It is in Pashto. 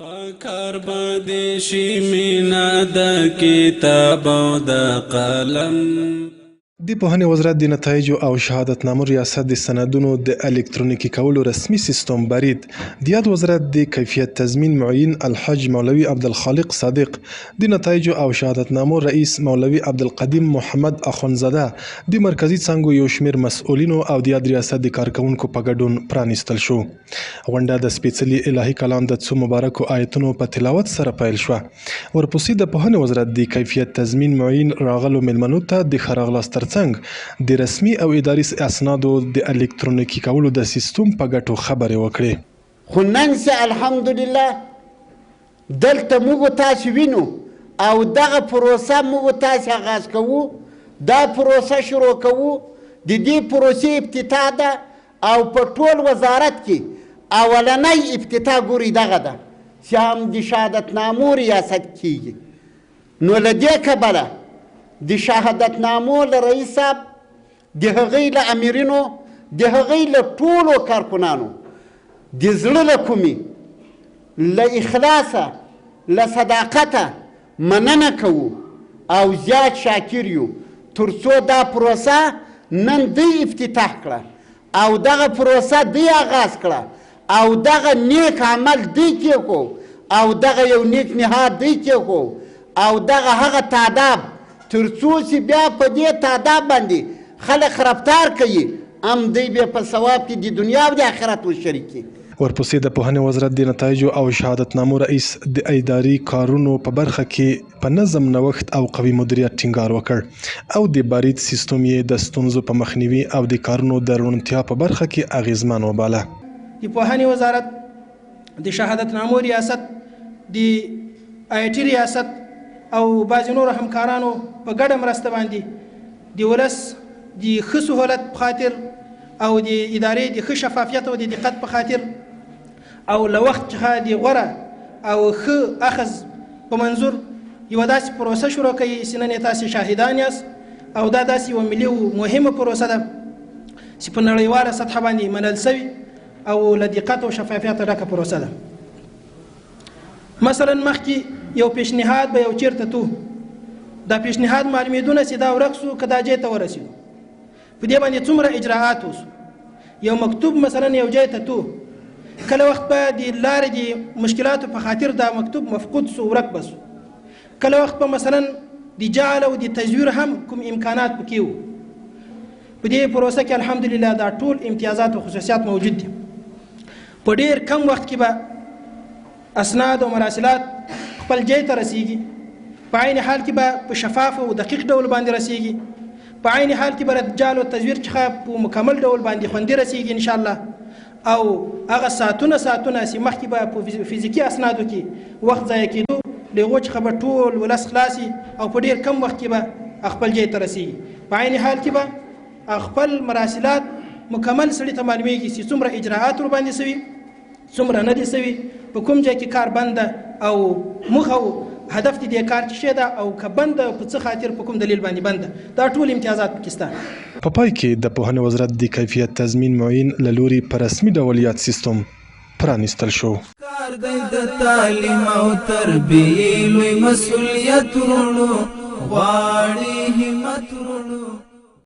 پکار باندې شي مینا د کتاب او د قلم. د پوهنې وزارت د نتایجو او شهادتنامو ریاست د سندونو د الکترونیکي کولو رسمي سیستم برید د یاد وزارت د کیفیت تضمین معین الحاج مولوي عبدالخالق صادق، د نتایجو او شهادتنامو رئیس مولوي عبدالقدیم محمد اخندزاده، د مرکزي څانګو یو شمېر مسؤلینو او د یاد ریاست د کارکوونکو په ګډون پرانیستل شو. غونډه د سپېڅلي الهي کلام د څو مبارکو آیتونو په تلاوت سره پیل شوه. ورپسې د پوهنې وزارت د کیفیت تضمین معین راغلو مېلمنو ته د ښه راغلاست ترڅنګ د رسمي او اداري اسنادو د الکترونیکي کولو د سیستم په ګټو خبرې وکړې. خو نن چې الحمدلله دلته موږ تاسې وینو او دغه پروسه موږ تاسې اغاز کوو، دا پروسه شروع کوو، د دې پروسې افتتاح ده او په ټول وزارت کې اولنی افتتاح ګورئ دغه ده چې هم د شهادتنامو ریاست کیږي. نو له دې کبله د شهادتنامو له رئیس صاحب، د هغوی له امیرینو، د هغوی له ټولو کارکنانو د زړه له کومې، له اخلاصه، له صداقته مننه کوو او زیات شاکر یو تر څو دا پروسه نن دوی افتتاح کړه او دغه پروسه دوی آغاز کړه او دغه نیک عمل دوی کېښو او دغه یو نیک نهاد دوی کېښو او دغه هغه تاداب تر څو چې بیا په دې تاداب باندې خلک رفتار کوي هم دوی به په ثواب کې د دنیا او د آخرت ورشریک کړي. ورپسې د پوهنې وزارت د نتایجو او شهادتنامو رئیس د اداري کارونو په برخه کې په نظم، نوښت او قوي مدیریت ټینګار وکړ او د برید سیستم یې د ستونزو په مخنیوي او د کارونو د روڼتیا په برخه کې اغېزمن وباله. د پوهنې وزارت د شهادتنامو ریاست، د آی ټي ریاست او بعضې نورو همکارانو په ګډه مرسته باندې د ولس د ښه سهولت په خاطر او د ادارې د ښه شفافیت او د دقت په خاطر او له وخت څخه د غوره او ښه اخذ په منظور یوه داسې پروسه شروع کوي چې نن یې تاسې شاهدان یاست او دا داسې یوه ملي او مهمه پروسه ده چې په نړیواله سطحه باندې منل سوي او له دقت او شفافیت ډکه پروسه ده. مثلا مخکې یو پیشنهاد به یو چیرته تو دا پیشنهاد معلومیدونه چې دا ورک سو که دا ځای ته ورسېدو، په دې باندې څومره اجراآت وسو. یو مکتوب مثلا یو ځای ته تو، کله وخت به د لارې د مشکلاتو په خاطر دا مکتوب مفقود سو، ورک به سو. کله وخت به مثلا د جعل او د تزویر هم کوم امکانات پکې وو. په دې پروسه کې الحمدلله دا ټول امتیازات او خصوصیات موجود دي. په ډیر کم وخت کې به اسناد او مراسلات خپل ځای ته رسیږي، په عین حال کې به په شفاف او دقیق ډول باندې رسیږي، په عین حال کې به جعل او تزویر څخه په مکمل ډول باندې خوندي رسیږي ان شاء الله. او هغه ساعتونه ساعتونه چې مخکې به په فزیکي اسنادو کې وخت ضایع کېدو، له هغو څخه به ټول ولس خلاصي او په ډیر کم وخت کې به خپل ځای ته رسیږي. په عین حال کې به خپل مراسلات مکمل سړي ته معلومیږي چې څومره اجراآت ورباندې سوي، څومره نه دي سوي، په کوم ځای کې کار بند ده او موخه او هدف د دې کار څه شی ده او که بند ده په څه خاطر په کوم دلیل باندې بند ده. دا ټول امتیازات پکې شته. په پای کې د پوهنې وزارت د کیفیت تضمین معین له لوري په رسمي ډول یاد سیستم پرانیستل شو. کار دی د تعلیم او تربیې لوی مسؤلیت وروڼو غواړي.